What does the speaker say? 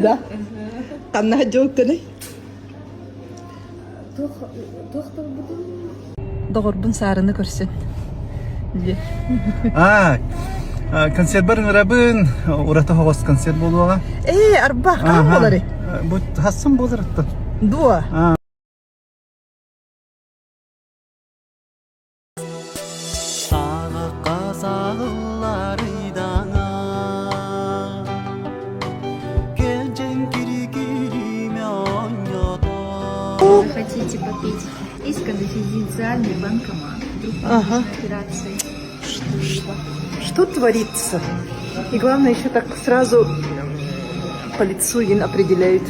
Да. Ханна дьылкыный? Доҕорбун Саарыны көрсөн. Аа, концерт ыҥырабын, ураты оҕос концерт буолуоҕа. Ээ, арба, хаһан буоларый? Бу хассын буолар оттон. Дуо? Саҕахха саҕыллар ыйдаҥа Кэлдьэн кири-киримэ оонньотор Хотите попить? Есть конфиденциальный банкомат. Вдруг Ага. операции. Что творится? И главное, еще так сразу по лицу им определяют.